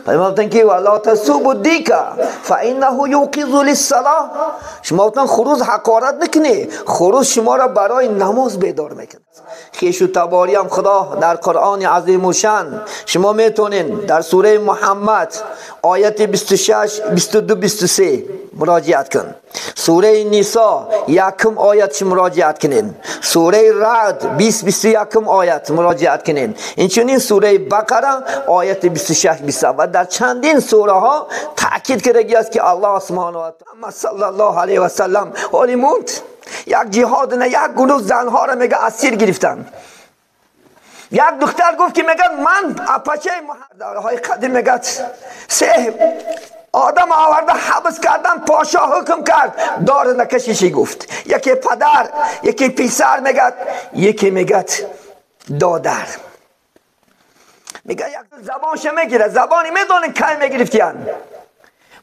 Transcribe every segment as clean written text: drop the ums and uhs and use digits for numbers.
پیامبر گفتن که ولا تسبوا الدیک فانه یوقظ للصلاه. شما گفتن خروس حقارت نکنی، خروس شما را برای نماز بیدار میکنه. خویش و تباری هم خدا در قرآن عظیم و شان شما میتونین در سوره محمد آیت 26 22 23 مراجعت کن، سوره نساء یکم آیت مراجعت کنین، سوره رعد 20 21 آیت مراجعت کنین، اینچنین سوره بقره آیت 26 27 و در چندین سوره ها تاکید کرده است که الله سبحانه و تعالی صلی الله علیه و سلم حالی موند یک جهاد نه یک گروه زنها را میگه اسیر گرفتن. یک دختر گفت که میگه من اپاچه های قدیم میگه سه آدم آورده حبس کردن، پاشا حکم کرد دار نکشیشی گفت، یکی پدر، یکی پسر میگه، یکی میگه دادر. میگه یک زبانش میگیره، زبانی میدونن کی میگرفتیان.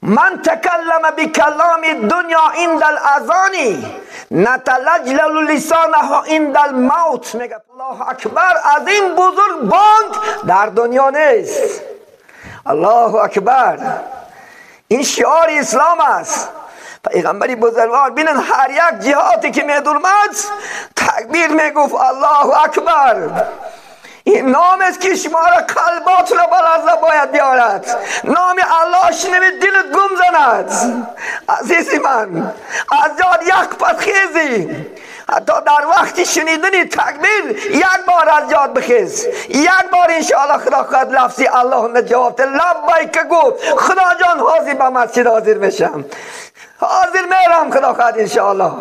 من تکلم بکلام دنیا عند الاذان نتلجلل لسانه عند الموت. میگه الله اکبر، از این بزرگ بانک در دنیا نیست. الله اکبر، این شعار اسلام است. پیغمبری بزرگوار بینن هر یک جهاتی که میدورمد تکبیر میگفت الله اکبر. این نام است که شما را قلبات را بلرزه باید بیارد. نام الله شنوید دلت گم زند. عزیزی من، از یاد یک پس خیزی، حتی در وقت شنیدن تکبیر یک بار از یاد بخیز، یک بار انشاءالله خدا خواهد لفظی الله جواب ده. لبیک گفت خدا جان حاضر به مسجد حاضر میشم، حاضر میرم خدا خواهد انشاءالله.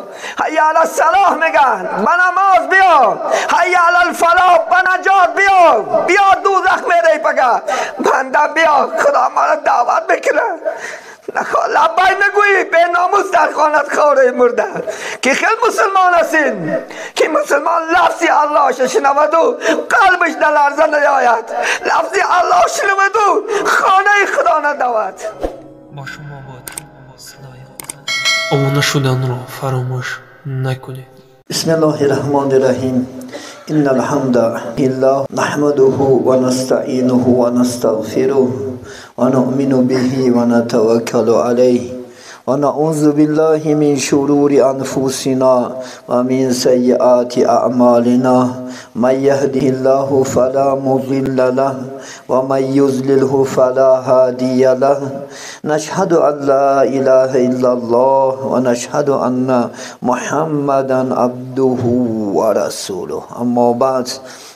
حی علی الصلاح میگن به نماز بیا، حی علی الفلاح به نجات بیا، بیا دوزخ میری پگه بنده بیا، خدا ما را دعوت میکنه. لبیک نگویی به ناموس در خانت خواره مرده که خیلی مسلمان هستین که مسلمان لفظی الله شنود و قلبش در لرزه نیاید، لفظی الله شنود و خانه خدا ندود. با شما بود обуна шуданро фаромӯш накунед. بسم الله الرحمن الرحیم. ان الحمد لله نحمده ونستعینه ونستغفره ونؤمن به ونتوکل علیه ونعوذ بالله من شرور انفسنا ومن سیئات اعمالنا. من يهده الله فلا مضل له ومن يضلله فلا هادي له. نشهد ان لا اله الا الله ونشهد ان محمدا عبده ورسوله. اما بعد،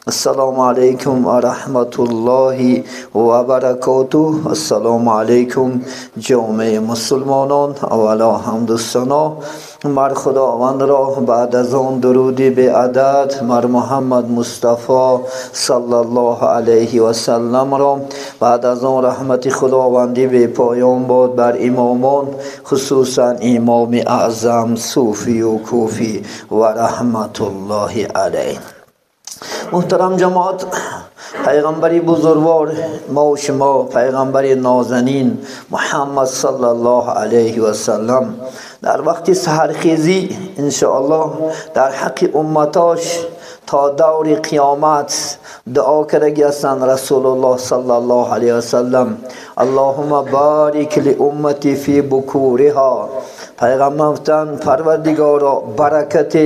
السلام علیکم و رحمت الله و برکاته. السلام علیکم جامعه مسلمانان. اولا حمد و ثنا مر خداوند را، بعد از آن درودی به عدد مر محمد مصطفی صلی الله علیه و سلم را، بعد از آن رحمت خداوندی به پایان باد بر امامان، خصوصا امام اعظم صوفی و کوفی و رحمت الله علیه. محترم جماعت، پیغمبری بزرگوار ما و شما، پیغمبر نازنین محمد صلی الله علیه و سلم، در وقت سحرخیزی انشاءالله در حق امتاش تا دور قیامت دعا کرده هستند رسول الله صلی الله علیه و سلم: اللهم بارک لامتی فی بکورها. پیغمبر گفتند پروردگارا برکت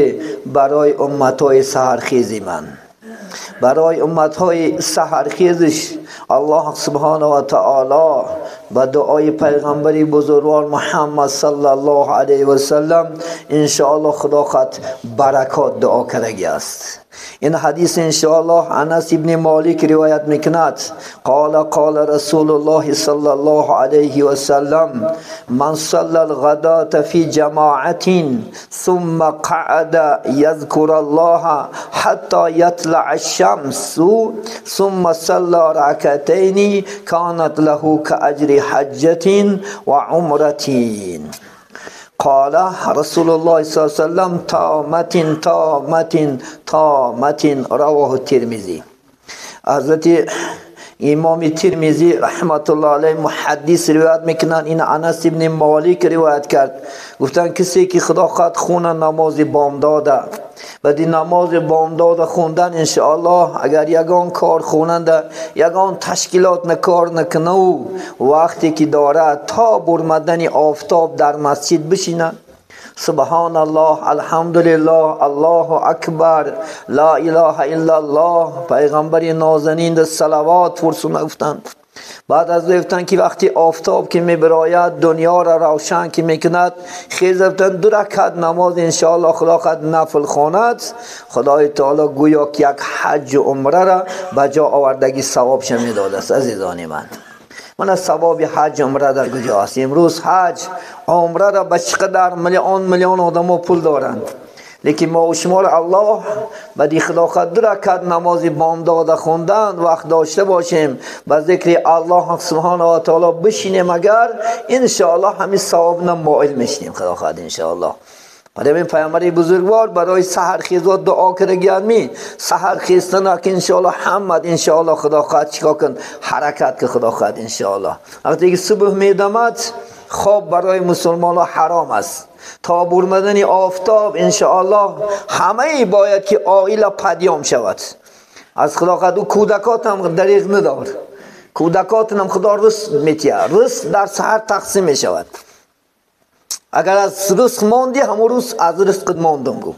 برای امتای سحرخیزی من، برای امتهای سحرخیزش الله سبحانه و تعالی با دعای پیغمبری بزرگوار محمد صلی الله علیه و سلم انشاءالله خدا خط برکات دعا کرده است. این حدیث انشاءالله انس ابن مالک روایت میکند: قال قال رسول الله صلی الله علیه و سلم من صلى الغداة فی جماعة ثم قعد یذکر الله حتی یطلع الشمس ثم صلى ركعتين كانت له كأجر حجة وعمرة. قال رسول الله صلی الله علیه وسلم تامة تامة تامة. رواه الترمذی. حضرت امام ترمذی رحمت الله علیه محدث روایت میکنن، این انس ابن مالک روایت کرد، گفتن کسی که خدا خواهد خونه نماز بامداد و دی نماز بامداد خوندن انشاءالله اگر یگان کار خوننده یگان تشکیلات نکار نکنه و وقتی که داره تا برمدن آفتاب در مسجد بشینه، سبحان الله، الحمدلله، الله اکبر، لا اله الا الله، پیغمبر نازنین صلوات فرسونه گفتند. بعد از گفتن که وقتی آفتاب که میبراید دنیا را روشن که میکند، خیز گفتن دو رکعت نماز انشاءالله خدا قد نفل خواند، خدای تعالی گویا که یک حج و عمره را به جا آوردگی ثوابش میداد است. عزیزان من، من از ثواب حج عمره در کجا است؟ امروز حج عمره را به چقدر میلیون میلیون آدم پول دارند، لیکن ما و شما را الله به خدا دو رکعت نماز بامداد خوندن وقت داشته باشیم، به ذکر الله سبحانه و تعالی بشینیم، اگر انشاءالله همین ثواب مائل میشیم خدا خواهد انشاءالله. برای این پیامبر بزرگوار برای سحرخیزا دعا کرده می سحرخیزتن که انشاءالله همت انشاءالله خدا خواهد چیکار کن حرکت که خدا خواهد انشاءالله. وقتی که صبح میدمد خواب برای مسلمان ها حرام است، تا برمدن آفتاب انشاءالله همه باید که عائله پدیام شود. از خدا خواهد او کودکات هم دریغ ندار، کودکات هم خدا رزق میتیه، رزق در سحر تقسیم میشود. اگر از رزق ماندی همون روز از رزق ماندم گو،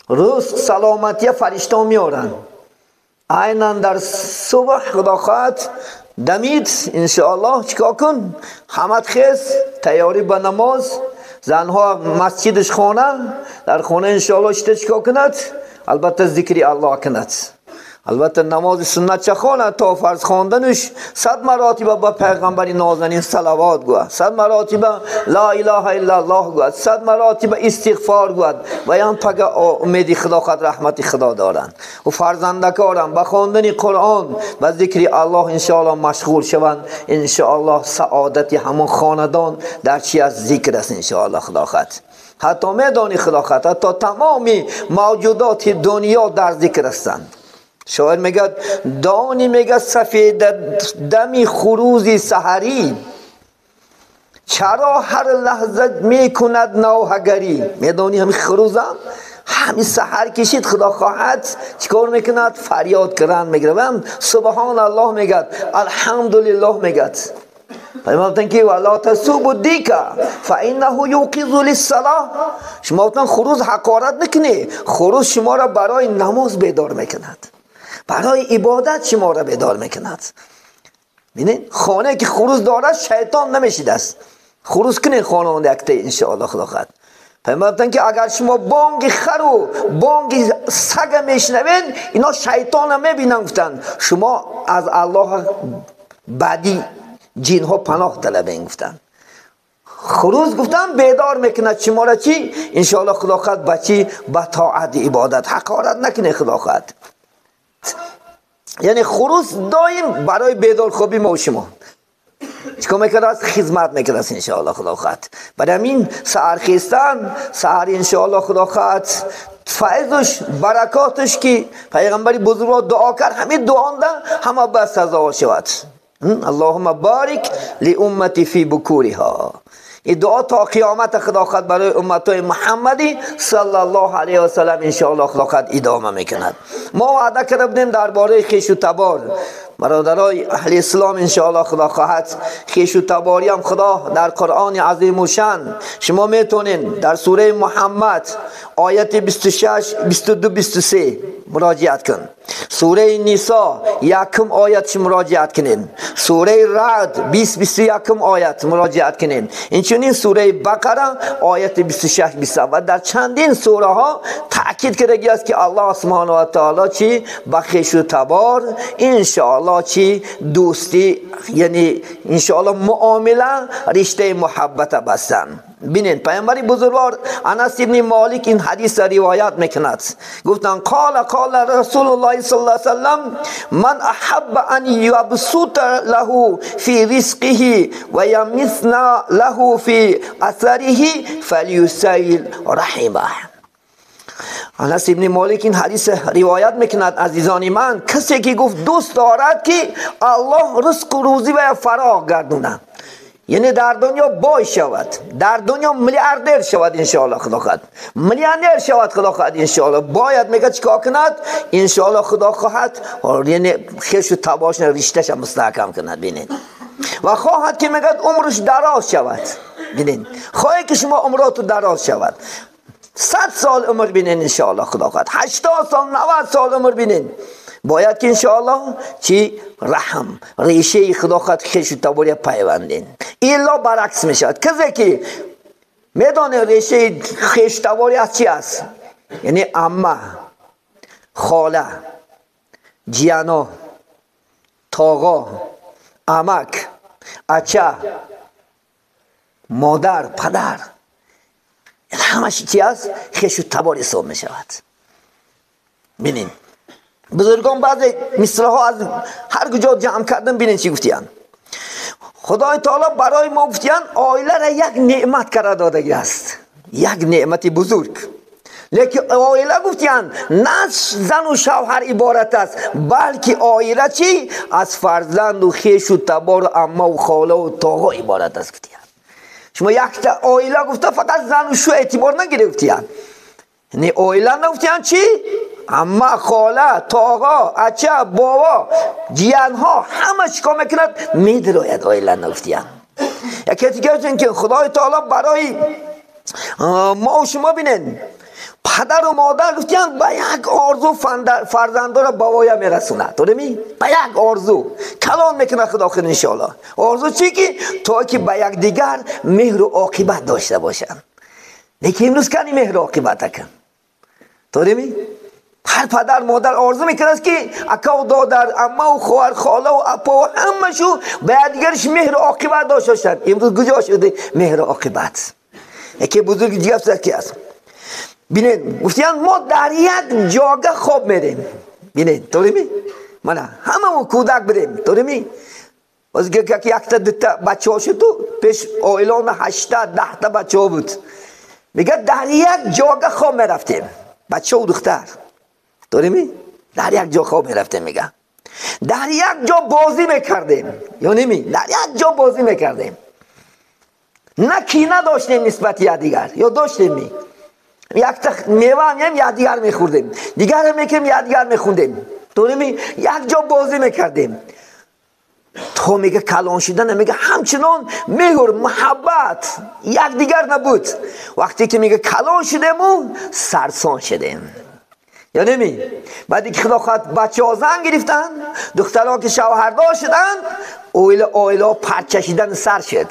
رزق سلامتی فرشته میارن عینا در صبح خدا خواهد دمید انشاءالله چیکار کن همت خیز تیاری به نماز، زنها مسجدش خانه در خانه انشاءالله شده چیکار کند، البته ذکری الله کند، البته نماز سنت چه خواند تا فرض خواندنش 100 مراتبه با پیغمبر نازنین صلوات گوید، 100 مراتبه لا اله الا الله گوید، 100 مراتبه استغفار گوید و یان پگه امید خدا خود رحمت خدا دارند و فرزندکارم با خواندن قرآن و ذکر الله انشاءالله مشغول شوند، انشاءالله سعادت همون خاندان در چی از ذکر است انشاءالله خدا خود. حتی میدانی خدا خود حتی تمامی موجودات دنیا در ذکر هستند. شاعر میگه دانی میگه سفید دمی خروزی سحری چرا هر لحظه میکند نوحه‌گری. میدانی همین خروزم همین سحر کشید خدا خواهد چیکار میکند؟ فریاد کردن میگه، سبحان الله میگه، الحمدلله میگه. پیامبر گفتن که ولا تسبوا الدیک فانه یوقظ للصلاه. شما گفتن خروز حقارت نکنی، خروز شما را برای نماز بیدار میکند، برای عبادت شما را بیدار میکند. ببینید خانه که خروز دارد شیطان نمیشید است. خروز کنید خانه اون یکته انشاءالله خدا خواهد. پیامبر گفتن که اگر شما بانگ خر و بانگ سگ میشنوین اینا شیطان هم میبینن، گفتن شما از الله بدی جین ها پناه طلبین. گفتن خروز گفتن بیدار میکند شما را چی؟ انشاءالله خدا خواهد بچی به طاعت عبادت حقارت نکنه خدا خواهد. یعنی خروس دایم برای بیدار خوابی ما و شما چیکار میکرد است؟ خدمت میکرد است انشاءالله خدا خواهد. برای همین سحر خیستن سحر انشاءالله خدا خواهد فیضش برکاتش که پیغمبر بزرگوار دعا کرد همین دعا همه به سزا شود. اللهم بارک لامتی فی بکورها. این دعا تا قیامت خدا خواهد برای امتای محمدی صلی الله علیه و سلم انشاءالله خدا خواهد ادامه میکند. ما وعده کرده بودیم درباره خویش و تبار برادرای اهل اسلام انشاءالله خدا خواهد خویش و تباری هم خدا در قرآن عظیم و شان شما میتونین در سوره محمد آیت 26 22 23 مراجعت کن، سوره نساء یکم آیت مراجعت کنین، سوره رعد 20 21 آیت مراجعت کنین، اینچنین سوره بقره آیت 26 27 و در چندین سوره ها تاکید کرده است که الله سبحانه و تعالی چی به خویش و تبار انشاءالله چی دوستی، یعنی انشاءالله معامله رشته محبت بستن. ببینید پیامبر بزرگوار انس ابن مالک این حدیث را روایت میکند، گفتن قال قال رسول الله صلی الله علیه وسلم من احب ان یبسط له فی رزقه و یمثنا له فی اثره فلیسیل رحمه. انس ابن مالک این حدیث روایت میکند. عزیزان من، کسی که گفت دوست دارد که الله رزق و روزی و فراغ گردونه، یعنی در دنیا بای شود، در دنیا میلیاردر شود انشاءالله خدا خواهد، میلیونر شود خدا خواهد انشاءالله، باید میگه چیکار کند انشاءالله خدا خواهد، یعنی خیش و تباش رشته‌ش مستحکم کند. ببینید و خواهد که میگه عمرش دراز شود. ببینید خواهی که شما عمرات دراز شود، 100 سال عمر بینین انشاءالله خدا خواهد، 80 سال 90 سال عمر بینین، باید که انشاءالله چی رحم ریشه خدا خواهد خیش و تباری پیوندین، الا برعکس میشود. کسی که میدانه ریشه خیش تباری از چی است، یعنی عمه، خاله، جیانا، تاغا، عمک، اچه، مادر، پدر، همش چی است؟ خیش و تبار حساب می شود. ببینین بزرگان بعضی مصرع‌ها از هر کجا جمع کردن، ببینین چی گفتیان. خدای تعالی برای ما گفتیان عائله را یک نعمت کرده دادگی است، یک نعمت بزرگ. لیکن عائله گفتیان نه زن و شوهر عبارت است، بلکه عائله چی؟ از فرزند و خیش و تبار و عمه و خاله و تاغا عبارت است گفتیان. شما یک تا عائله گفته فقط زن و شو اعتبار نگرفتیان، یعنی عائله نگفتیان چی؟ عمه، خاله، تاغا، اچه، بابا، جیانها، همه چیکار میکند؟ میدراید عائله نگفتیان. یکی دیگه که خدای تعالی برای ما و شما بینن پدر و مادر گفتیان با یک آرزو فرزنده را به وایه میرسونه، درمی؟ با یک آرزو کلان میکنه خدا خیر انشاءالله. آرزو چی؟ که تا که با یک دیگر مهر و عاقبت داشته باشن. لیکن امروز کنی مهر و عاقبت کن، درمی؟ هر پدر مادر آرزو میکنه که اکا و دادر، عمه و خواهر، خاله و اپا و همشو به دیگرش مهر و عاقبت داشته باشن. امروز کجا شده مهر و عاقبت؟ یکی بزرگ دیگه کی است؟ بینید گفتیان ما در یک جاگه خواب میریم. بینید طوری من همه کودک بریم طوری باز که یک تا دو تا بچه ها شد تو پیش آیلان 8 تا 10 تا بچه ها بود، میگه در یک جاگه خواب میرفتیم، بچه و دختر، طوری در یک جا خواب میرفتیم، میگه در یک جا بازی میکردیم، یا نمی در یک جا بازی میکردیم، نه کینه داشتیم نسبت یکدیگر یا داشتیم می یک تا میوه هم یکدیگر میخوردیم، دیگر هم میکردیم یکدیگر میخوندیم، طوری یک جا بازی میکردیم. تا میگه کلان شدن میگه همچنان مهر محبت یکدیگر نبود. وقتی که میگه کلان شدیم و سرسان شدیم، یا نمی بعدی که خدا خواهد بچه ها زن گرفتن، دخترها که شوهردار شدن، اویل اویلا پرچشیدن سر شد،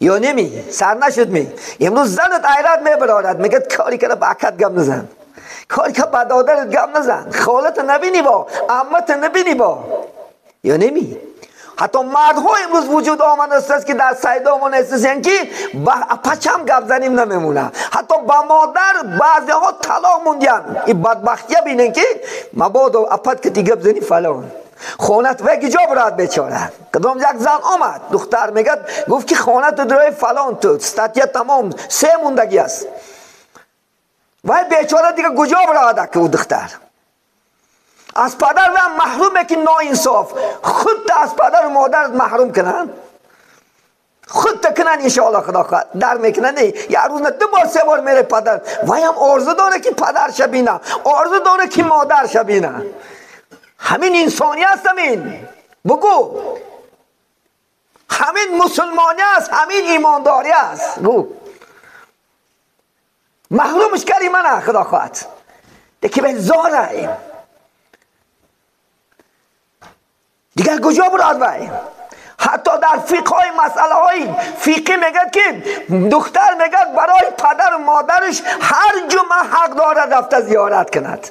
یا نمی سر نشد می. امروز زنت عیرت میبرارد، میگه کاری که به اکت گم نزن، کاری که به دادرت گم نزن، خالت نبینی با، عمت نبینی با، یا نمی. حتی مردها امروز وجود آمده است که در سیدامان احساسین که با پچم گپ زنیم نمیمونه، حتی با مادر بعضی ها طلاق موندین. این بدبختیه بینن که مبادا اپد که گپ زنی فلان خونت و یک جا براد بیچاره. کدام یک زن آمد دختر میگه گفت که خونه تو درای فلان تو ستاتیا تمام سه موندگی است، وای بیچاره دیگه کجا براد که او دختر از پدر و محرومه که ناانصاف خود از پدر و مادر محروم کنن، خود تا کنن انشاءالله خدا خواهد در میکنن. یه روز نه 2 بار 3 بار میره پدر، وای هم آرزو داره که پدر شبینه، آرزو داره که مادر شبینه. همین انسانی است، همین بگو، همین مسلمانی است، همین ایمانداری است. گو محرومش کردی منه خدا خواهد دیگه به زاره دیگر کجا براد وای. حتی در فقه های مسئله های فقهی میگه که دختر میگه برای پدر و مادرش هر جمعه حق دارد رفته زیارت کند.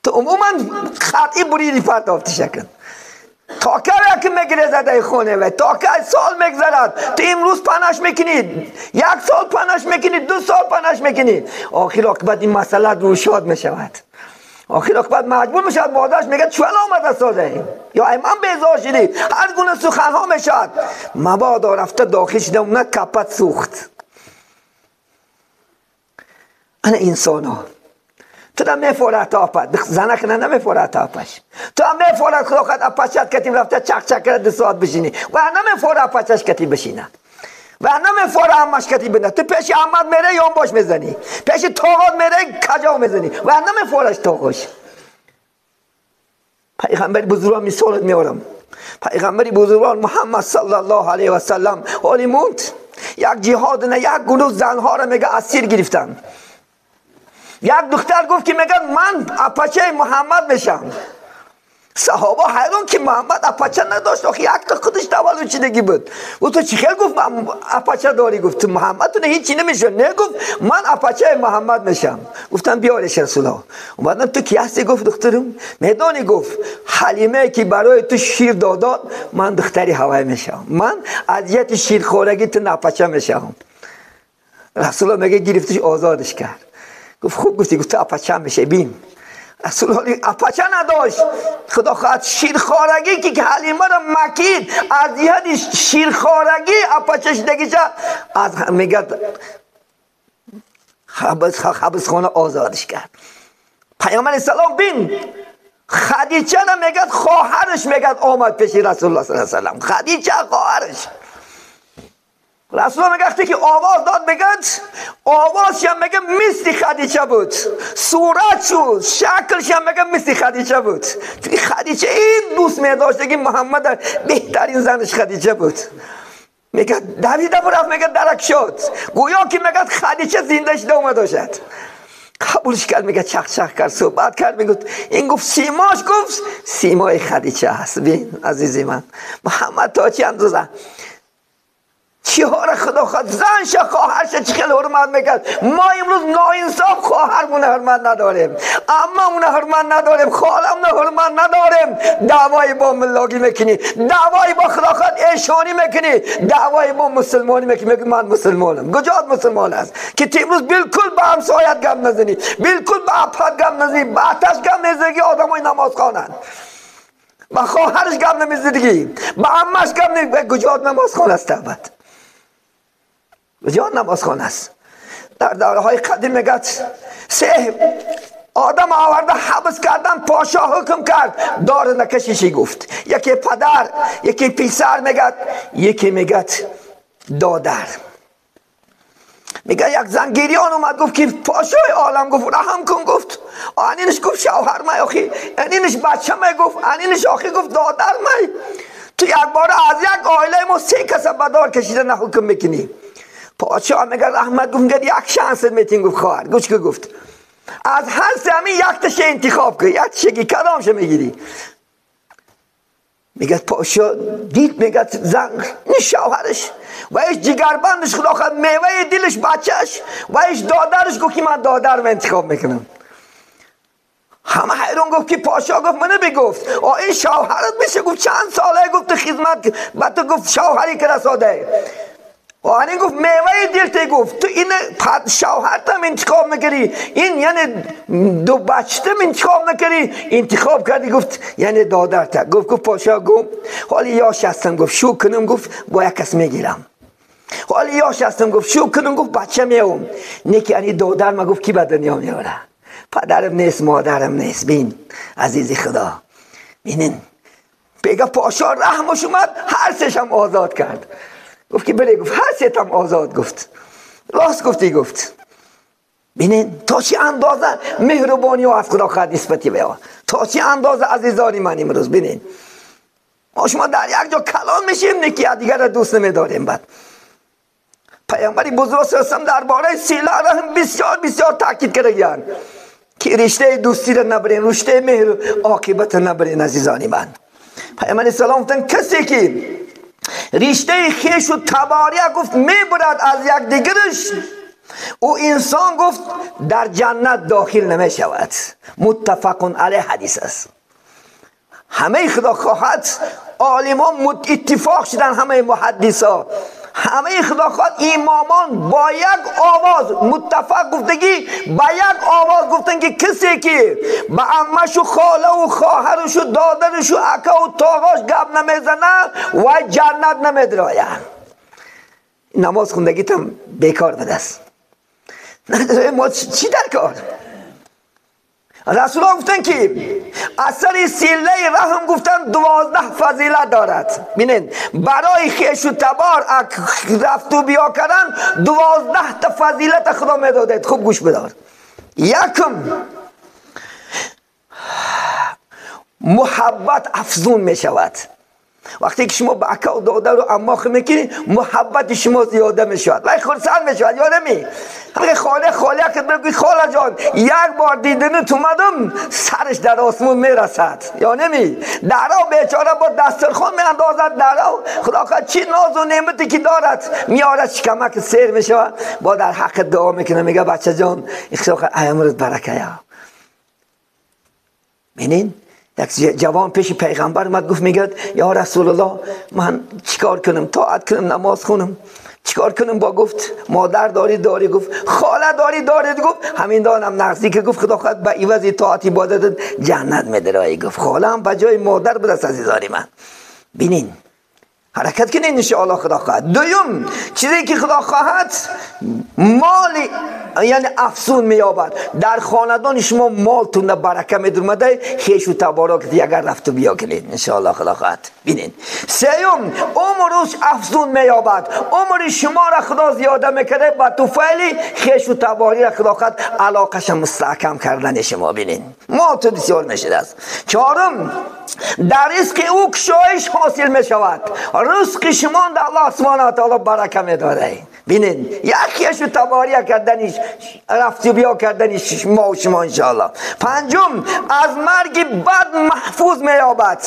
تو عموما خطی بریدی پرداختی شکن تا که که میگریزد ای خونه و تا که سال میگذرد تو امروز پناش میکنی، 1 سال پناش میکنی، 2 سال پناش میکنی، آخر عاقبت این مسئله روشاد میشود. آخر عاقبت مجبور میشود مادرش میگه چون آمده ساده یا ای من بیزار شدی، هر گونه سخنها میشود. مبادا رفته داخل شده اون کپت سوخت. انا انسان ها تو را میفوره تا آپد زنک نه نمیفوره تا آپش تو هم میفوره خدا خواهد اپچت کتیم رفته چک چک کرده 2 ساعت بشینی و نمیفوره اپچش کتی بشینه و نمیفوره عمش کتی بینه. تو پیش عمت میره یا باش میزنی، پیش تاقات میره کجا میزنی و نمیفورش تاقاش. پیغمبر بزرگوار مثالت میارم. پیغمبر بزرگوار محمد صلی الله علیه و سلم حالی موند یک جهاد نه یک گروه زنها را میگه اسیر گرفتن. یک دختر گفت که میگه من اپچه محمد میشم. صحابه حیران که محمد اپچه نداشت، آخه یک تا خودش تولد چیدگی بود. گفت تو چی خیلی گفت من اپچه داری؟ گفت تو محمد تو هیچی نمیشه. نه گفت من اپچه محمد میشم. گفتم بیارش رسول الله. اومدم تو کی هستی؟ گفت دخترم. میدانی؟ گفت حلیمه که برای تو شیر داداد من دختری هوای میشم، من اذیت شیرخوارگی تو اپچه میشم. رسول الله میگه گرفتش آزادش کرد. گفت خوب گفتی. گفت تو اپچه میشه. بین رسول الله اپچه نداشت، خدا خواهد شیرخوارگی که حلیمه را مکید از یاد شیرخوارگی اپچه شدگیشه از میگه حبس خانه آزادش کرد. پیامبر سلام بین خدیجه را میگه خواهرش میگه آمد پیش رسول الله صلی الله علیه و سلم. خدیجه خواهرش رسول الله میگه وقتی که آواز داد میگه آوازش هم میگه مثل خدیجه بود، صورت شد شکلش هم میگه مثل خدیجه بود. خدیجه این دوست میداشت که محمد بهترین زنش خدیجه بود. میگه دویده برفت میگه درک شد، گویا که میگه خدیجه زنده شده اومد باشد. قبولش کرد میگه چخ چخ کرد صحبت کرد. میگه این گفت سیماش، گفت سیمای خدیجه هست. ببین عزیزی من محمد تا چه اندازه چیها را خدا خواهد زنش خواهرش چه خیلی حرمت میکرد. ما امروز ناانصاف خواهرمون حرمت نداریم، عممون حرمت نداریم، خالمون حرمت نداریم. دعوای با ملاگی میکنی، دعوای با خدا خواهد ایشانی میکنی، دعوای با مسلمانی میکنی. میگی من مسلمانم. کجا مسلمان است که تو امروز بالکل به همسایت گم نزنی، بالکل به اپت گم نزنی، به آتش گم نزنی. آدمای نماز خوانند با خواهرش گم نمیزدگی، با عمش گم نمیزدگی. کجا نماز است؟ البته کجا نمازخانه است؟ در دوره های قدیم میگه سه آدم آورده حبس کردن، پاشا حکم کرد دار نکشیشی گفت. یکی پدر، یکی پسر میگه، یکی میگه دادر. میگه یک زنگیریان اومد گفت که پاشای عالم گفت رحم کن. گفت آنینش گفت شوهر می آخی، انینش بچه می گفت، انینش آخی گفت دادر می. تو یک بار از یک عائله ما سه کس به دار کشیده نه حکم میکنی. پادشاه میگه رحمت گفت میگه یک شانس میتین. گفت خواهر گوش که گفت از هر سه همین یک تشه انتخاب کن، یک تشه کدامش میگیری؟ میگه پادشاه دید میگه زن این شوهرش و ایش جگربندش خدا خواهد میوه دلش بچهش و ایش دادرش. گفت که من دادرم انتخاب میکنم. همه حیران گفت که پاشا گفت منو بگفت آ این شوهرت میشه. گفت چند ساله گفت خدمت بعد تو گفت شوهری که رساده. آنی گفت میوه دلت گفت تو این شوهرتم انتخاب میکردی، این یعنی دو بچتم انتخاب نکردی، انتخاب کردی گفت یعنی دادرت. گفت گفت پاشا گفت حالی یاش هستم گفت شو کنم گفت با یک کس میگیرم. حالی یاش هستم گفت شو کنم گفت بچه میام. نیکی یعنی دادر ما گفت کی به دنیا میاره؟ پدرم نیست مادرم نیست. بین عزیزی خدا بینین بگه پاشا رحمش اومد هر سش هم آزاد کرد. گفت که بله، گفت هر سه هم آزاد. گفت راست گفتی. گفت بینین تا چه اندازه مهربانی ها از خدا خواهد نسبتی به ها، تا چه اندازه عزیزانی من امروز بینین ما شما در یک جا کلان میشیم نکی دیگر را دوست نمیداریم. بعد پیامبر بزرگ صلی درباره صله رحم بسیار بسیار تاکید کردن که رشته دوستی را نبرین، رشته مهر و عاقبت را نبرین. عزیزانی من پیامبر سلام گفتن کسی که رشته خویش و تباریه گفت میبرد از یک دیگرش، او انسان گفت در جنت داخل نمی شود. متفق علیه حدیث است. همه خدا خواهد عالمان اتفاق شدن، همه محدثا، همه خدا خواهد امامان با یک آواز متفق گفتگی، با یک آواز گفتن که کسی که با عمش و خاله و خواهرش و دادرش و اکا و تاغاش گپ نمیزنه و جنت نمیدراید. نماز خوندگیت هم بیکار بده است. ما چی در کار؟ رسول الله گفتن که اثر سیله رحم گفتن 12 فضیلت دارد. ببینید برای خویش و تبار رفت و بیا کردن 12 تا فضیلت خدا میداده. خوب گوش بدار. یکم، محبت افزون میشود. وقتی که شما به اکا و دادر و عماخ میکنی محبت شما زیاده میشود و خرسند میشود. یا نمی همه خاله خاله که بگوی خاله جان یک بار دیدن تو مدم سرش در آسمون میرسد. یا نمی درا بیچاره با دسترخوان میاندازد درا، خدا خدا چی ناز و نعمتی که دارد میارد شکمک سیر میشود، با در حق دعا میکنه میگه بچه جان خدا امرت برکه. یا ببینین یک جوان پیش پیغمبر اومد گفت میگه یا رسول الله من چیکار کنم؟ طاعت کنم، نماز خونم، چیکار کنم؟ با گفت مادر داری؟ داری. گفت خاله داری؟ داری. گفت همین دانم نقضی که گفت خدا خواهد به عوض طاعت عبادت جنت میدرایی. گفت خاله هم به جای مادر بوده است عزیزان من. ببینین حرکت کنین ان شاء الله خدا خواهد. دوم چیزی که خدا خواهد مال یعنی افزون مییابد. در خاندان شما مالتون برکه میدرمده خویش و تبارک اگر رفت و بیا کنید ان شاء الله خدا خواهد. ببینید سوم عمرش افزون مییابد. عمر شما را خدا زیاده میکنه با توفیل خویش و تباری را خدا خواهد علاقش مستحکم کردن شما. ببینید مالتون بسیار میشه است. چهارم در رزق او کشایش حاصل میشود. رزق شما در الله سبحانه و تعالی برکه میداره. ببینید یکیش تباریه کردنش رفت بیا کردنش ما و شما انشاءالله. پنجم از مرگ بد محفوظ مییابد.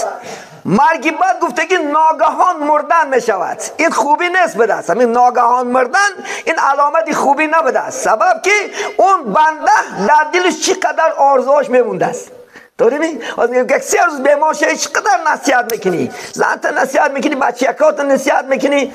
مرگ بد گفته که ناگهان مردن میشود. این خوبی نیست بده است. همین ناگهان مردن این علامت خوبی نبوده است. سبب که اون بنده در دلش چقدر آرزوهاش میمونده است. داری از یک سه روز بیمار شوی چقدر نصیحت میکنی، زنت نصیحت میکنی، بچه‌کات نصیحت میکنی،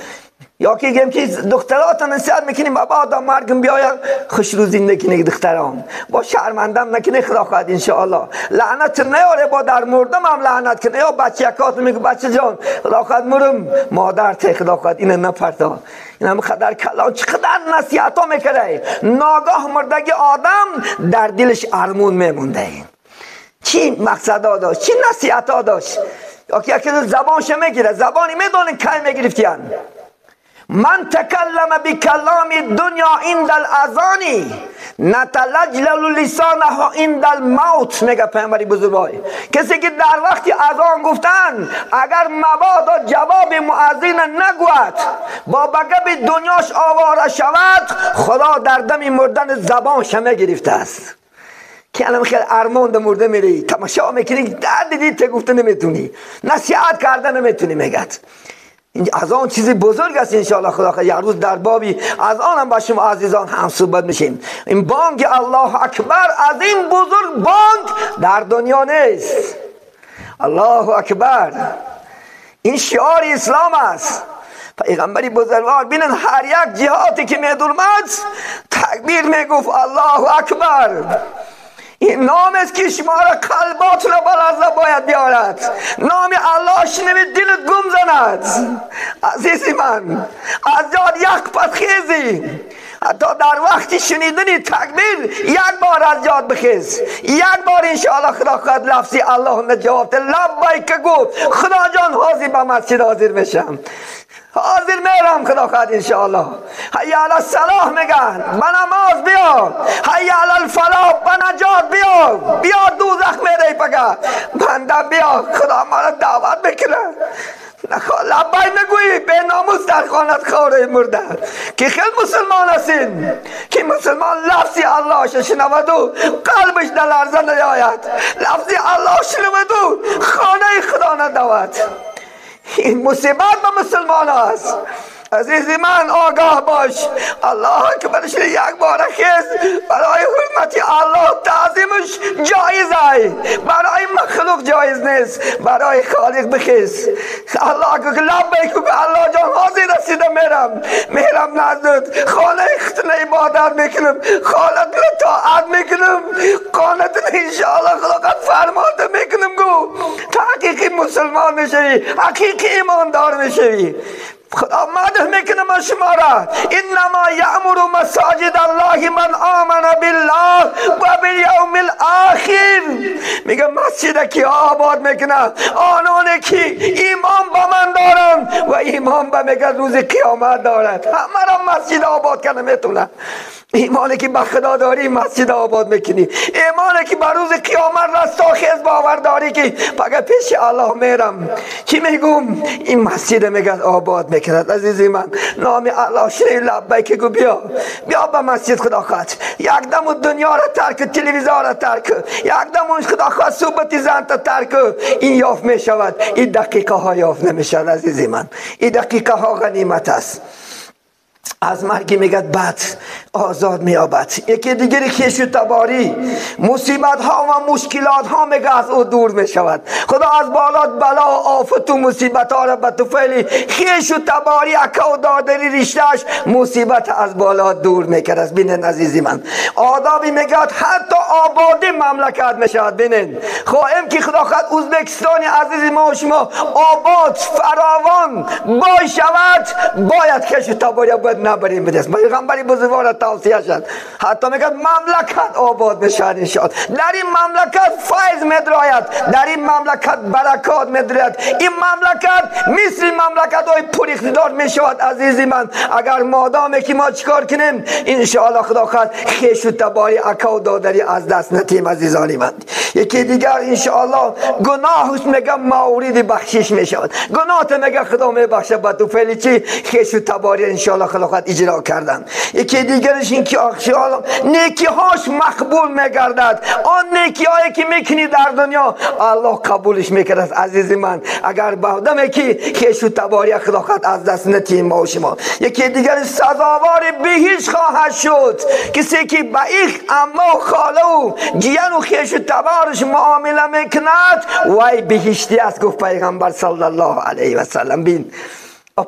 یا که گیم که دخترات نصیحت میکنی بابا آدم مرگم بیاید خوش روزی نکنی دخترام با شرمندم نکنی خدا خواهد انشاءالله لعنت نیاره با در مردم هم لعنت کنه. یا بچه‌کات میگه بچه جان خدا خواهد مرم مادر ته خدا خواهد اینو نپرتا، این هم قدر کلام چقدر نصیحت ها میکنه. ناگاه مردگی آدم در دلش ارمون میمونده. چی مقصد داشت، چی نصیحت ها داشت. یا که یکی زبانش میگیره، زبانی میدونه کی میگرفتیان. من تکلم بکلام دنیا عند الاذان نتلجلل لسانه عند الموت. میگه پیامبر بزرگوار کسی که در وقت اذان گفتن اگر مبادا جواب مؤذن نگوید با بگب دنیاش آواره شود خدا در دم مردن زبانش میگرفته است. که الان خیلی ارمان مرده میری تماشا میکنی درد دید ته گفته نمیتونی نصیحت کرده نمیتونی. میگد از آن چیزی بزرگ است انشاءالله خدا خواهد. یک روز در بابی از آن هم با شما عزیزان هم صحبت میشیم. این بانگ الله اکبر از این بزرگ بانگ در دنیا نیست. الله اکبر این شعار اسلام است. پیغمبری بزرگوار بینن هر یک جهاتی که میدورمد تکبیر میگفت الله اکبر. این نام است که شما را قلبات را بلرزه باید بیارد. نام الله شنوی دلت گم زند. عزیزی من از یاد یک پس خیزی، حتی در وقت شنیدن تکبیر یک بار از یاد بخیز، یک بار انشاءالله خدا خواهد لفظی الله جواب ده لبیک گفت خدا جان حاضر به مسجد حاضر میشم، حاضر میرم خدا خواهد انشاءالله. حی علی الصلاح میگن به نماز بیا، حی علی الفلاح به نجات بیا، بیا دوزخ میری پگه بنده بیا خدا ما را دعوت میکنه. لبیک نگویی به ناموس در خانت خوره مرده که خیلی مسلمان هستین که مسلمان لفظی الله شنود و قلبش در لرزه نیاید، لفظی الله شنود و خانه خدا ندود. این مصیبت به مسلمان است. عزیزی من آگاه باش. الله اکبرش یک بار خیز برای حرمت الله تعظیمش جایز ای، برای مخلوق جایز نیست، برای خالق بخیز. الله اکبر لبیک الله جان حاضر رسیده میرم میرم نزدت خانه ختنه عبادت میکنم، خانه طاعت میکنم، خانه انشاءالله خلقت فرمانده میکنم. گو حقیقی مسلمان میشوی، حقیقی ایماندار میشوی. خدا مدح میکنه من شما را. انما یأمر مساجد الله من آمن بالله و بالیوم الاخر اخیر میگه مسجد کی آباد میکنه؟ آنان که ایمان با من دارن و ایمان به میگه روز قیامت دارد. همه را مسجد آباد کنه میتونه. ایمانی که به خدا داری مسجد آباد میکنی، ایمانی که به روز قیامت رستاخیز باور داری که فقط پیش الله میرم، چی میگم؟ این مسجد میگه آباد میکند. عزیزی من نام الله شری لبیک گو، بیا بیا به مسجد خدا خواهد. یک دم دنیا را ترک، تلویزیون را ترک، یک دم خدا خواهد صحبت زن تا ترک، این یافت میشود. این دقیقه ها یافت نمیشود عزیزی من، این دقیقه ها غنیمت است. از مرگی میگه بد آزاد میابد. یکی دیگری خویش و تباری، مصیبت ها و مشکلات ها میگه از او دور میشود. خدا از بالات بلا و آفت و مصیبت ها را به طفیل خویش و تباری اکا و دادری ریشتش مصیبت از بالا دور میکرد. بینن عزیزی من آدابی میگه حتی آبادی مملکت میشود. بینن خواهیم که خدا خواهد ازبکستان عزیز ما و شما آباد فراوان بای شود، باید خویش و تباری باید نبریم بدست. پیغمبری بزرگوار توصیه شد، حتی میگه مملکت آباد میشه انشاءالله. در این مملکت فیض میدراید، در این مملکت برکات میدراید، این مملکت مثل مملکت های پر اقتدار میشود. عزیزی من اگر مادامی که ما چیکار کنیم انشاءالله خدا خواهد خویش و تباری اکا و دادری از دست نتیم. عزیزانی من یکی دیگر انشاءالله گناهش میگه مورد بخشش میشود. گناه میگه خدا میبخشه به تو فعلی چی خویش و تباری انشاءالله خدا خواهد اجرا کردن. یکی دیگرش این که نیکی هاش مقبول میگردد. آن نیکی هایی که میکنی در دنیا الله قبولش میکرد. عزیز من اگر بودم که خویش و تباری خدا خواهد از دست نتیم ما و شما. یکی دیگر سزاوار بهش خواهد شد. کسی که به ایخ عمه و خاله و جیان و خویش و تبارش معامله میکند وای بهشتی است، گفت پیغمبر صلی الله علیه و سلم. بین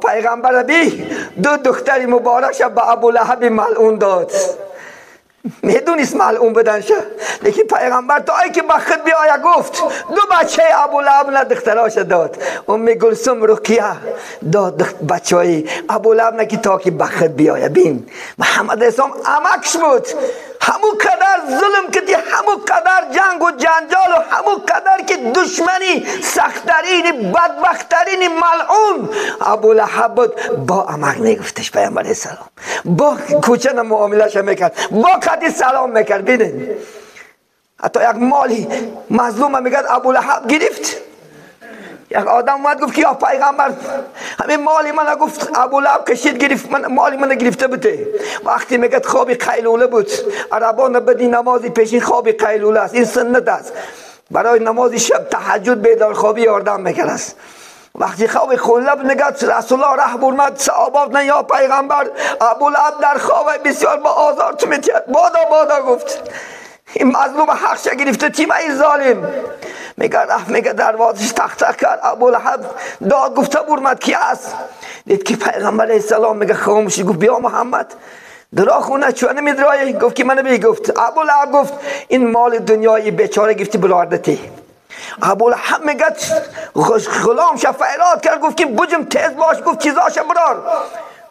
پیغمبر بی دو دختری مبارک به ابو لهب ملعون داد. میدونیست ملعون بدنشه، لیکن پیغمبر تا ای که به خود بیاید گفت دو بچه ابو لهب نه دختراش داد. ام کلثوم رقیه داد بچه های ابو لهب نه که تا که به خود بیاید. بین محمد اسلام عمکش بود، همو قدر ظلم کردی، همو قدر جنگ و جنجال و همو قدر که دشمنی سختترین بدبختترین ملعون ابو لهب بود. با عمک میگفتش پیامبر السلام، با کوچه معامله‌اش میکرد، با قدی سلام میکرد. ببینید حتی یک مالی مظلوم میگه ابو لهب گرفت. یک آدم اومد گفت که یا پیغمبر همین مالی من گفت ابو لهب کشید گرفت، من مالی من گرفته بوده. وقتی میگه خواب قیلوله بود، عربان بدی نمازی پیشین خواب قیلوله است، این سنت است، برای نماز شب تهجد بیدار خوابی یاردم میکرد است. وقتی خواب قیلوله بود میگه رسول الله ره برمد صحابه نه یا پیغمبر ابو لهب در خواب بسیار با آزار تو میتید، بادا بادا گفت این مظلوم حقش گرفته تیم این ظالم. میگه رفت میگه دروازش تخت تخت کرد، ابو لهب داد گفته برمد کی است؟ دید که پیغمبر علیه السلام میگه خاموشی. گفت بیا محمد درا خونه چون نمیدرای؟ گفت که منو بی. گفت ابو لهب گفت این مال دنیای بیچاره گفتی بلاردتی. ابو لهب میگه غلام شفیرات کرد، گفت که بجم تیز باش. گفت چیزاش برار.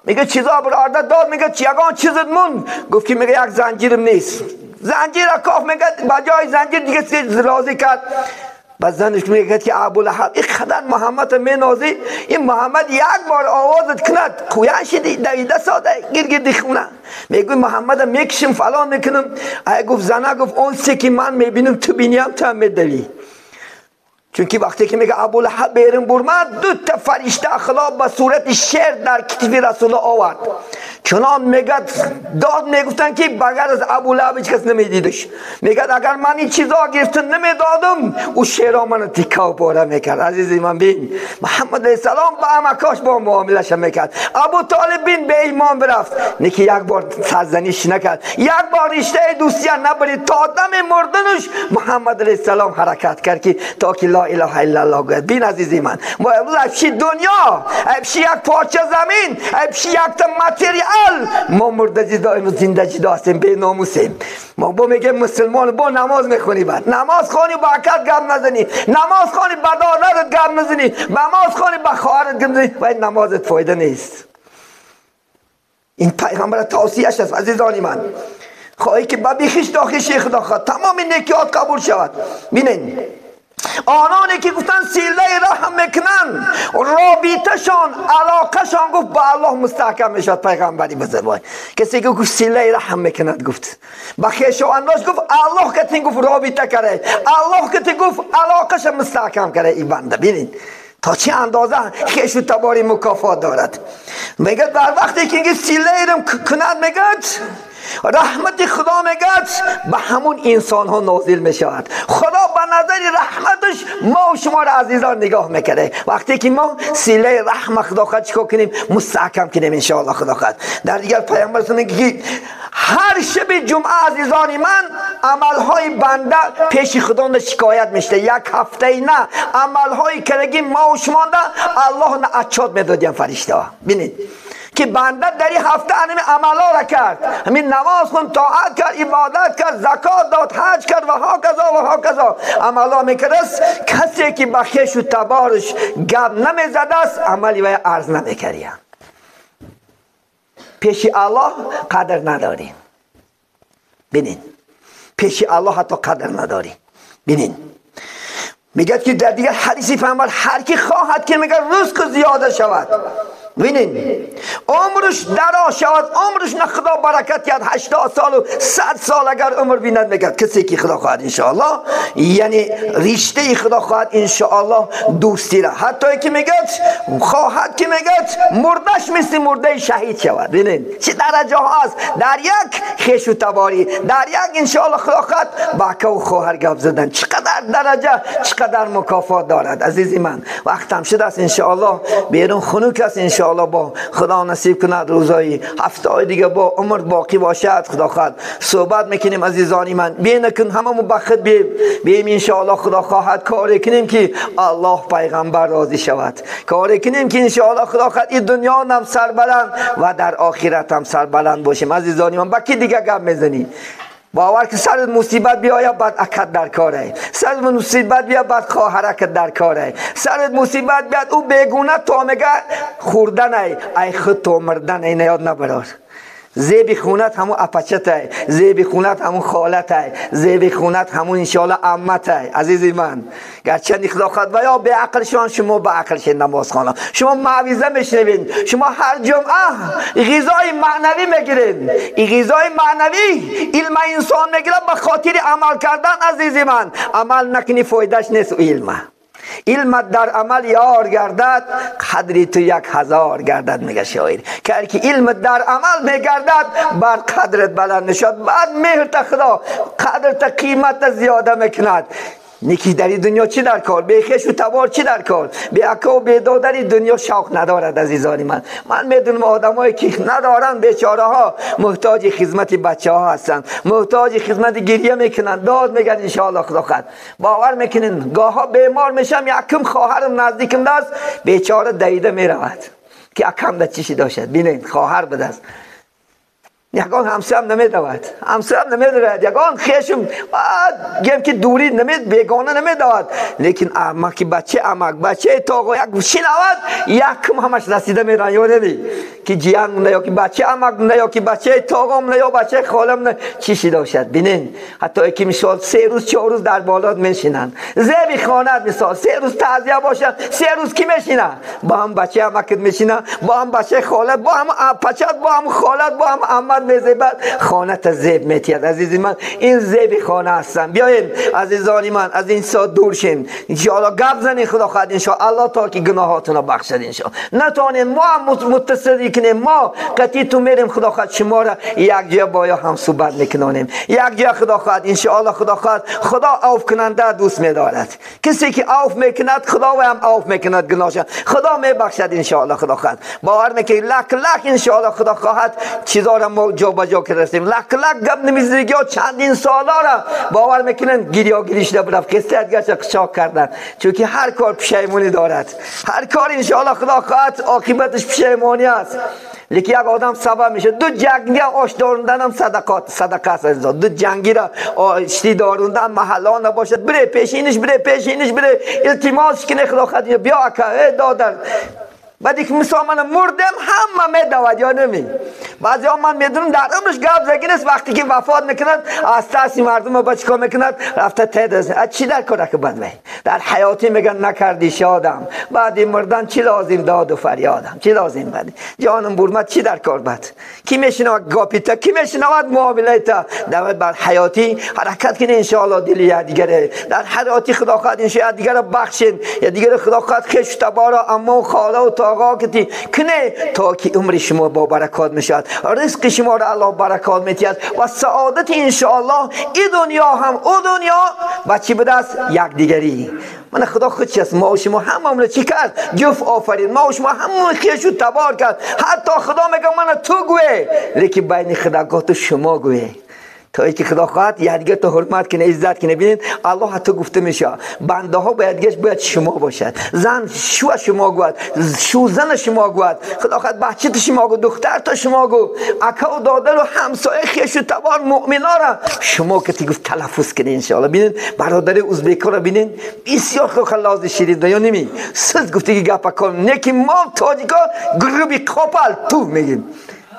میگه چیزا برارده داد. میگه یگان چیزت مون؟ گفت که میگه یک زنجیرم نیست. زنجیر کاف میگه بجای زنجیر دیگه راضی کرد. بعد زنش میگه که ابو لهب اینقدر محمد مینازی، این محمد یک بار آوازت کند کویان شدی دویده ساده گیر گیر خونه. میگه محمد میکشم فلان میکنم. ای گفت زنه گفت اون سی که من میبینم تو بینیم تو هم میدلی. چونکه وقتی که میگه ابو لهب بیرون برمد دو تا فرشته اخلاق به صورت شیر در کتف رسول آورد. چنان میگه داد میگفتن که بغیر از ابو لهب هیچ کس نمیدیدش. میگه اگر من این چیزا گرفتن نمیدادم او شیرا منو تیکه و پاره میکرد. عزیزی من بین محمد علیه السلام با عمکاش با معاملش میکرد. ابو طالب بین به ایمان برفت، نیکی یک بار سرزنش نکرد، یک بار رشته دوستی نبرید. تا دم مردنش محمد علیه السلام حرکت کرد که تا که لا اله الا الله گفت. بین عزیزی من ما امروز افشی دنیا، افشی یک پارچه زمین، افشی یک تا متریال، ما مرده جدا امروز زنده جدا هستیم، بی ناموسیم. ما با میگه مسلمان با نماز میخونی، بعد نماز خوانی با اکد گم نزنی، نماز خوانی با دادرت گم نزنی، نماز خوانی با خواهرت گم نزنی و این نمازت فایده نیست. این پیغمبر توصیه‌اش است عزیزانی من. خواهی که به بهشت داخل شی خدا خواهد تمام نیکیات قبول شود. ببینید آنانی که گفتن صله رحم میکنن رابطه‌شان علاقه‌شان گفت با الله مستحکم میشد. پیغمبری بزرگوار کسی که گفت صله رحم میکند گفت با خویشاونداش گفت الله که گفت رابطه کرده، الله که گفت علاقه‌ش مستحکم کرده. این بنده ببینید تا چه اندازه خویش و تباری مکافات دارد. میگه در وقتی که اینکه صله رحم کند میگه رحمت خدا میگه به همون انسان ها نازل میشود. خدا به نظر رحمتش ما و شما را عزیزان نگاه میکنه. وقتی که ما صله رحم خدا خواهد چیکار کنیم؟ مستحکم کنیم انشاءالله خدا خواهد. در دیگر پیامبر میگه که هر شب جمعه عزیزان من عملهای بنده پیش خدا شکایت میشه. یک هفته نه عملهای کردگی ما و شما الله نه اچاد میدادیم فرشته ها. ببینید که بنده در این هفته همین عملا را کرد، همین نماز خوند، طاعت کرد، عبادت کرد، زکات داد، حج کرد و هاکذا و هاکذا عملا میکرد. کسی که به خویش و تبارش گپ نمیزده است عملی وی عرض نمیکرد. پیش الله قدر نداری. ببینید پیش الله حتی قدر نداری. ببینید میگه که در دیگر حدیثی پیامبر هر کی خواهد که میگه رزق زیاده شود، ببینید عمرش دراز شود، عمرش نه خدا برکت یاد 80 سال و 100 سال اگر عمر بیند میگه کسی که خدا خواهد انشاءالله یعنی رشته خدا خواهد انشاءالله دوستی را، حتی که میگه خواهد که میگه مردش مثل مرده شهید شود. ببینید چه درجه هاست در یک خویش و تباری، در یک انشاءالله خدا خواهد با و خواهر گپ زدن چقدر درجه چقدر مکافات دارد. عزیزی من وقتم شده است انشاءالله، بیرون خنک است انشاءالله با خدا نصیب کند روزای هفته دیگه با عمر باقی باشد خدا خواهد صحبت میکنیم. عزیزانی من بینکن هممون بخت بیم انشاءالله خدا خواهد کاری کنیم که الله پیغمبر راضی شود، کاری کنیم که انشاءالله خدا خواهد این دنیا هم سربلند و در آخرت هم سربلند باشیم. عزیزانی من با کی دیگه گپ میزنی؟ باور که سر مصیبت بیاید بعد اکد در کاره، سر مصیبت بیاید بعد خواهرکت در کاره، سر مصیبت بیاد او بیگونه تا میگه خوردن ای خود تو مردن ای نیاد نبرار. زیب خونت همون اپچته، زیب خونت همون خالته، زیب خونت همون انشاءالله عمته. عزیزی من گرچه خدا خواهد و یا به عقلشان شما به عقلشان نماز خوانم، شما معویزه میشنوین، شما هر جمعه غذای معنوی میگیرین. این غذای معنوی علم انسان میگیره به خاطر عمل کردن. عزیزی من عمل نکنی فایدهش نیست. علم علمت در عمل یار گردد قدری تو 1000 گردد میگه شاعر. که علمت در عمل میگردد بر قدرت بلند نشد، بعد مهر تا خدا قدرت قیمت زیاده میکند. نیکی در دنیا چی در کار؟ به خویش و تبار چی در کار؟ به اکا و به دادر دنیا شوق ندارد. عزیزان من من میدونم آدمایی که ندارن بیچاره ها محتاج خدمت بچه ها هستن، محتاج خدمت گریه میکنن، داد میگن انشاءالله خدا خواهد. باور میکنین گاها بیمار میشم یکم خواهرم نزدیکم دست بیچاره دیده میرود که اکم در چیشی داشت. ببینید خواهر بدست یگان همسایه نمیدود، همسایه نمیدود، یگان خیشم گیم که دوری نمید بیگانه نمیدود، لیکن امک بچه امک بچه تاقا یک شنود یکم همش رسیده میرن یا نمی که جیان نه یا که بچه امک نه یا که بچه تاقام نه یا بچه خالم نه چیشی داشت. ببینین حتی که مثال 3 روز 4 روز در بالات میشینن زیبی خانه مثال 3 روز تعزیه باشه 3 روز کی میشینه؟ با هم بچه امکت میشینه، با هم بچه خالت، با هم پچت، با هم خالت، با هم عمت میزیبد خانه تا زیب میتید. عزیزی من این زیب خانه هستن. بیاین عزیزانی من از این سا دور شیم انشاءالله گپ زنین خدا خواهد انشاءالله تا که گناهاتون رو بخشد انشاءالله. نتونین ما هم متصدی کنیم، ما قطعی تو میریم خدا خواهد شما را یک جا با هم صحبت میکنیم، یک جا خدا خواهد انشاءالله خدا خواهد. خدا عفو کننده دوست میدارد، کسی که عفو میکند خدا و هم عفو میکند گناهش خدا میبخشد انشاءالله خدا خواهد. باور میکنید لک لک انشاءالله خدا خواهد چیزا را ما جا با جا کردیم لک لک گپ نمیزدگی ها چندین سالا را باور میکنن گیریا گیریش نبرفت قصه گشت قشاق کردن، چون که هر کار پشیمونی دارد، هر کار انشاءالله خدا خواهد عاقبتش پشیمانی است. لیکن یک آدم سبب میشه دو جنگی آش داروندن هم صدقه است. دو جنگی را آشتی داروندن محله نباشد بره پیشینش بره پیشینش بره التماس کنه خدا خواهد بیا اکا ای دادر. بعد یک مثال من مردم همه میدود یا نمی بعضی ها من میدونم در عمرش گپ زگی نیست، وقتی که وفات میکند از ترس مردم با چیکار میکند؟ رفته تد از چی در کار که بد وی در حیاتی میگن نکردی شادم، بعدی مردن چی لازم داد و فریادم، چی لازم بعدی جانم برمد چی در کار بد؟ کی میشنود گاپیتا، کی میشنود معامله تا؟ در بر حیاتی حرکت کنه ان شاء الله دل یکدیگره در حیاتی خدا خواهد ان شاء الله دیگر بخشین یا دیگر خدا خواهد خویش تبارا اما و خاله و تاقا کتی کنه تا که عمر شما با برکات میشد، رزق شما را الله برکات میتید و سعادت ان شاء الله این دنیا هم او دنیا با چی به دست؟ یکدیگری. من خدا خود چیست؟ ما و شما هممون چی کرد؟ جفت آفرین. ما و شما همون خویش و تبار کرد. حتی خدا میگه من تو گوه، لیکن بین خدا تو شما گوه، تا اینکه خدا خواهد یکدیگر تو حرمت کنه، عزت کنه. ببینید الله حتی گفته میشه بنده ها باید باید شما باشد، زن شو شما گوید، شو زن شما گوید، خدا خواهد بچه تو شما گو، دختر تو شما گو، اکا و دادر و همسایه خویش و تبار مؤمنا را شما که گفت تلفظ کنه ان شاء الله. ببینید برادر ازبک را ببینید بسیار خوب لاز شیرین یا نمی سز گفته که گپ کن نه که ما تاجیکا گروبی قپل تو میگیم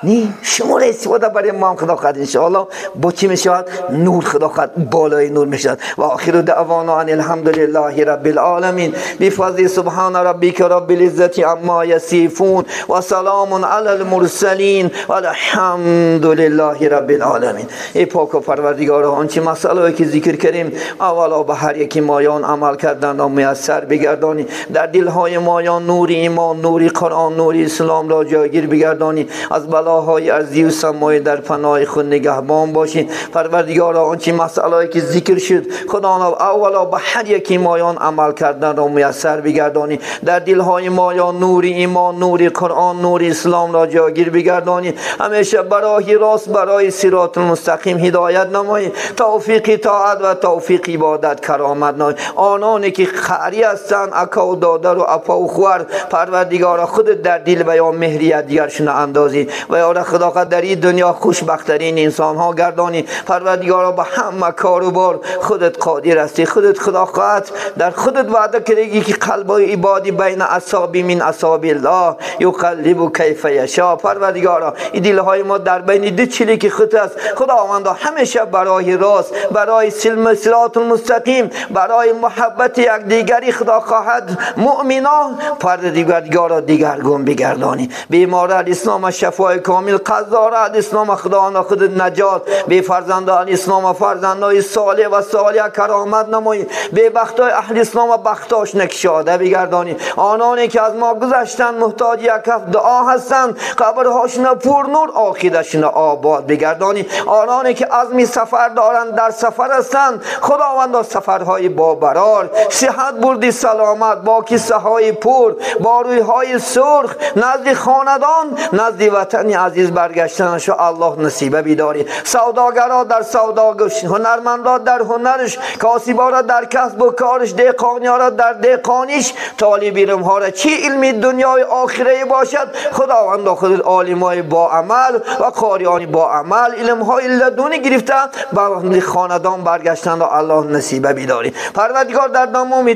نی شما را استفاده برای ما هم خدا خواهد انشاءالله با چی میشود؟ نور خدا خواهد بالای نور میشود. و آخر دعوانا ان الحمدلله رب العالمین بفضل سبحان ربک رب العزة عما یصفون و سلام علی المرسلین و الحمد لله رب العالمین. ای پاک و پروردگار، آنچه مسئله که ذکر کردیم اولا به هر یکی مایان عمل کردن را میسر بگردانی، در دلهای مایان نور ایمان، نور قرآن، نور اسلام را جایگیر بگردانی، از بلا های ارضی و سمای در پناه خود نگهبان باشین. پروردگارا آنچه مسئله که ذکر شد خدا اولا به هر یکی مایان عمل کردن را میسر بگردانی، در دلهای مایان نور ایمان، نور قرآن، نور اسلام را جاگیر بگردانی، همیشه برای راست، برای صراط المستقیم هدایت نمایی، توفیق طاعت و توفیق عبادت کرامت نمایی. آنانی که خری هستند، اکا و دادر و اپا و خوار، پروردگارا خود در دل و یا مهریت دیگرشون اندازی و یا خدا در این دنیا خوشبخت‌ترین انسان ها گردانی. پروردگارا به همه کار و بار خودت قادر هستی، خودت خدا خواهد در خودت وعده کردی که قلب عبادی بین اصابی من اصابی الله یقلب کیف یشاء. پروردگارا این دلهای ما در بین دو چلی که خود است، خداوندا همیشه برای راست، برای سلم صراط المستقیم، برای محبت یکدیگری خدا خواهد مؤمنان پروردگارا دیگرگون بگردانی. بیماران اسلام شفای کامل، قضا اسلام خدا خود نجات، به فرزندان اسلام فرزندان صالح و صالح کرامت نمایی، به بختای اهل اسلام بختاش نکشاده بگردانی. آنانی که از ما گذشتند محتاج یک هفت دعا هستند، قبرهاشون پر نور، آخرتشون آباد بگردانی. آنانی که عزم سفر دارند در سفر هستند، خداوند سفرهای با برار، صحت بردی سلامت، با کیسه های پر، با رویهای سرخ، نزد خاندان، نزد وطن عزیز برگشتنش الله نصیبه بیداری. سوداگرا در سوداگرش، هنرمندا در هنرش، کاسبا را در کسب و کارش، دهقانیا را در دهقانیش، طالب علم ها را چی علمی دنیای آخره باشد، خداوند خود عالمای با عمل و قاریان با عمل، علم های لدنی گرفته به خاندان برگشتن را الله نصیبه بیداری. پروردگار در تمام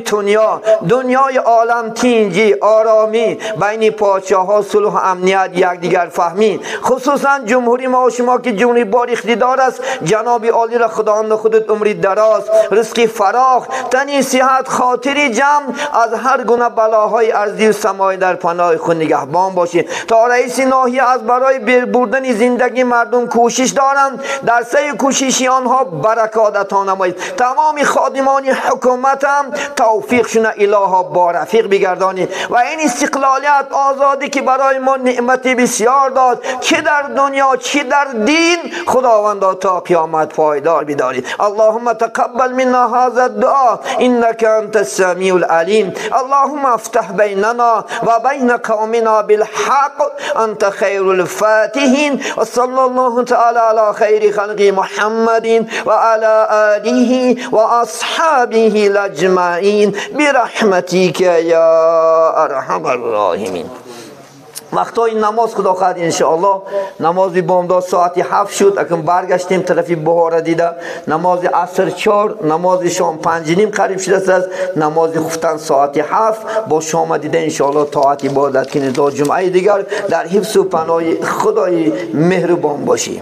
دنیای عالم تینجی، آرامی، بین پادشاه ها صلح و امنیت، یکدیگر فهمی، خصوصا جمهوری ما و شما که جمهوری بار اقتدار است، جناب عالی را خداوند خودت عمری دراز، رزق فراخ، تنی صحت، خاطری جمع، از هر گونه بلاهای ارضی و سمای در پناه خود نگهبان باشی. تا رئیس ناحیه از برای بردن زندگی مردم کوشش دارند، در سعی کوششی آنها برکات عطا نمایید. تمام خادمان حکومت هم توفیقشون الها با رفیق بگردانی و این استقلالیت، آزادی که برای ما نعمت بسیار داد، چه در دنیا چه در دین، خداوند تا قیامت پایدار بدارید. اللهم تقبل منا هذا الدعاء انك انت السميع العليم. اللهم افتح بيننا وبين قومنا بالحق انت خير الفاتحين. وصلى الله تعالى على خير خلق محمد وعلى آله وأصحابه اجمعين برحمتك يا ارحم الراحمين. وقتای نماز خدا خواهد انشاءالله. نماز بامداد ساعت 7 شد، اکنون برگشتیم طرف بهار دیده. نماز عصر 4، نماز شام 5:30 قریب شده است، نماز خفتن ساعت 7 با شام دیده انشاءالله طاعت عبادت کنید. تا جمعه دیگر در حفظ و پناه خدای مهربان باشی.